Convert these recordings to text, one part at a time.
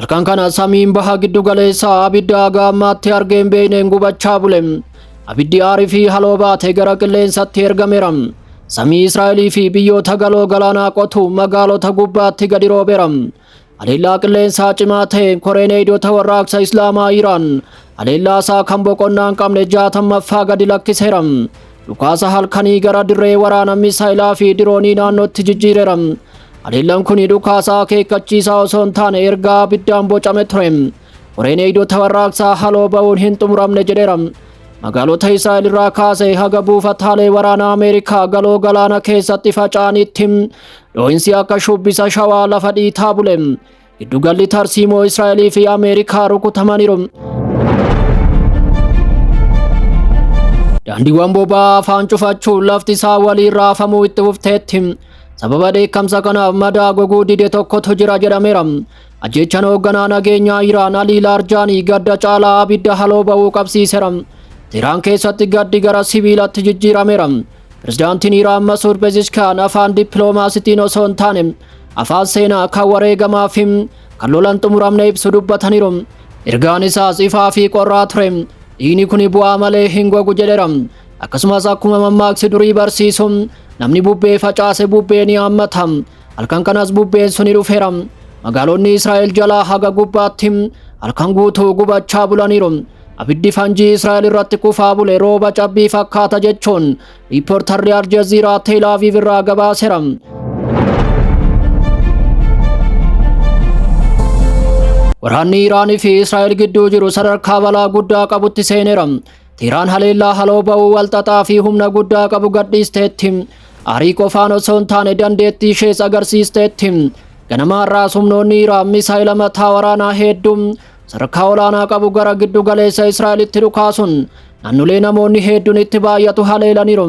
Halkan kana samiin baha giddu galeessaa abidda haga ammaatti argee hin beekneen gubachaa bule. Abiddi aarii fi haloo baate gara qilleensatti ergameera. Samii Israa'elii fi biyyoota galoo galaanaa qotu magaalota gubbaatti gadi roobeera. Haleellaa qilleensaa cimaa ta'een koreen eegdota warraaqsa Islaamaa Iraan haleellaa isaa kan boqonnaa hin qabne 60ffaa gadi lakkiseera. Dhukaasa halkanii gara dirree waraana misaayilaa fi diroonii naannootti jijjiireera. Haleellaan kun dhukaasa akeekkachiisaa osoo hin taane ergaa abiddaan bocame ture. Koreen eegdota warraaqsaa haloo ba'uun hin xumuramne jedheera. Magaalota Israa'el irraa kaasee haga buufataalee waraanaa Ameerikaa galoo galaana keessatti faca'anitti dhoo'insi akka shubbisa shawaa lafa dhiitaa bule. Giddugalli tarsiimoo Israa'elii fi Ameerikaa rukutamaniiru. Daandiiwwan boba'aa afaan cufachuun lafti isaa waliin raafamuu itti fufteetti. Sababa dheekkamsa kanaaf madaa goguu dide tokkotu jira jedhameera. Ajjeechaan hoogganaa nageenyaa Iraan Alii Laarjaanii gadda caalaa abidda haloo ba'uu qabsiiseera. Teheraan keessatti gaddi gara sibiilatti jijjiirameera. Pirezidaantiin Iraan Masuud Pezeshkian afaan dippiloomaasiitiin osoo hin taane afaan seenaa kan wareegamaa fi kan lolan xumuramne ibsu dubbataniiru. Ergaan isaas ifaa fi qorraa ture. Dhiigni kun bu'aa malee hin gogu jedheera. Akkasumas akkuma mammaaksi durii barsiisu namni bubbee facaase bubbee ni hammata. Halkan kanas bubbeen suni dhufeera. Magaalonni Israa'el jalaa haga gubbaatti halkan guutuu gubachaa bulaniiru. Abiddi fanjii Israa'el irratti kufaa bule rooba cabbii fakkaata jechuun riippoortarri Aljaziiraa Teel Aviv irraa gabaaseera. Waraanni Iraanii fi Israa'el gidduu jiru sadarkaa balaa guddaa qabutti seeneera. Teheraan haleellaa haloo ba'uu walxaxaa fi humna guddaa qabu gadhiisteetti. Aarii qofaan osoo hin taane dandeettii ishees agarsiisteetti. Ganama har'aas humnoonni Iraan misaayila mataa waraanaa hedduu sadarkaa olaanaa qabu gara giddu galeessa Israa'elitti dhukaasuun naannolee namoonni hedduun itti baay'atu haleelaniiru.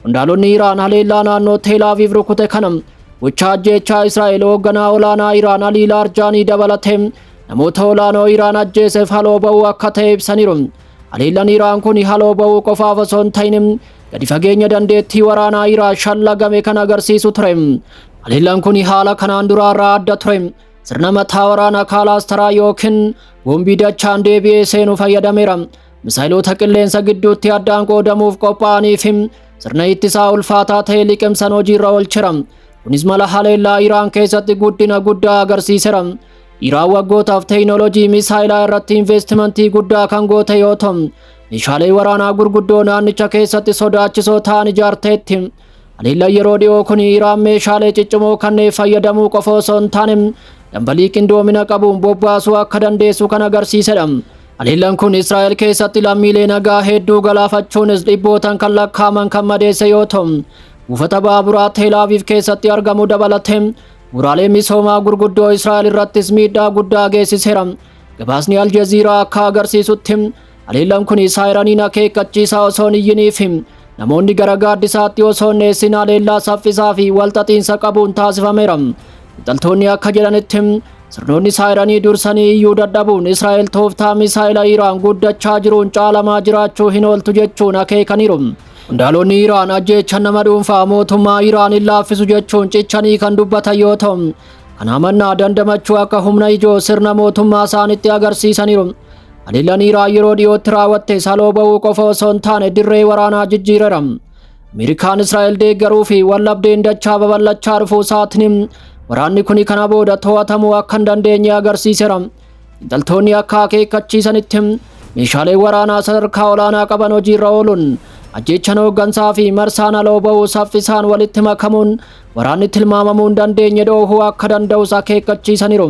Qondaalonni Iraan haleellaa naannoo Teel Aviv rukute kana gocha ajjeechaa Israa'el hoogganaa olaanaa Iraan Alii Laarjaanii dabalatee namoota olaanoo Iraan ajjeeseef haloo ba'uu akka ta'e ibsaniiru. Haleellaan Iraan kun haloo ba'uu qofaaf osoo hin ta'in gadi fageenya dandeettii waraanaa Iraan shallagame kan agarsiisu ture. Haleellaan kun haala kanaan duraarraa adda ture. Sirna mataa waraanaa kaalaastaraa yookiin boombii dachaan deebi'ee seenu fayyadameera. Misaayiloota qilleensa gidduutti addaan qoodamuuf qophaa'anii fi sirna ittisaa ulfaataa ta'e liqimsan hojiirra oolcheera. Kunis mala haleellaa Iraan keessatti guddina guddaa agarsiiseera. Iraan waggootaaf teekinooloojii misaayilaa irratti investimentii guddaa kan goote yoo ta'u, meeshaalee waraanaa gurguddoo naannicha keessatti sodaachisoo ta'an ijaarteetti. Haleellaan yeroo dhiyoo kun Iraan meeshaalee ciccimoo kanneen fayyadamuu qofa osoo hin taane dambalii qindoomina qabuun bobbaasuu akka dandeessu kan agarsiisedha. Haleellaan kun Israa'el keessatti lammiilee nagaa hedduu galaafachuunis dhibbootaan kan lakkaa'aman kan madeesse yoo ta'u, buufata baaburaa Teel Aviv keessatti argamu dabalatee bu'uuraalee misoomaa gurguddoo Israa'el irrattis miidhaa guddaa geessiseera. Gabaasni Aljaziiraa akka agarsiisutti haleellaan kun saayiraniin akeekkachiisaa osoo hin iyyiniif namoonni gara gaaddisaatti osoo hin dheessin haleellaa saffisaa fi walxaxiinsa qabuun taasifameera. Xiinxaltoonni akka jedhanitti sirnoonni saayiranii dursanii iyyuu dadhabuun Israa'el tooftaa misaayila Iraan guddachaa jiruun caalamaa jiraachuu hin ooltu jechuun akeekaniiru. Qondaalonni Iraan ajjeechaa nama dhuunfaa mootummaa Iraan hin laaffisu jechuun cichanii kan dubbatan yoo ta'u, kana mannaa dandamachuu akka humna ijoo sirna mootummaa isaanitti agarsiisaniiru. Haleellaan Iraan yeroo dhiyootti raawwatte haloo ba'uu qofa osoo hin taane dirree waraanaa jijjiireera. Ameerikaan Israa'el deeggaruu fi wallabdeen dachaa babal'achaa dhufuu isaatiin waraanni kun kana booda to'atamuu akka hin dandeenye agarsiiseera. Xiinxaltoonni akka akeekkachiisanitti meeshaalee waraanaa sadarkaa olaanaa qaban hojiirra ooluun ajjeechaan hooggansaa fi marsaan haloo ba'uu saffisaan walitti makamuun waraanni tilmaamamuu hin dandeenye dhoohuu akka danda'us akeekkachiisaniiru.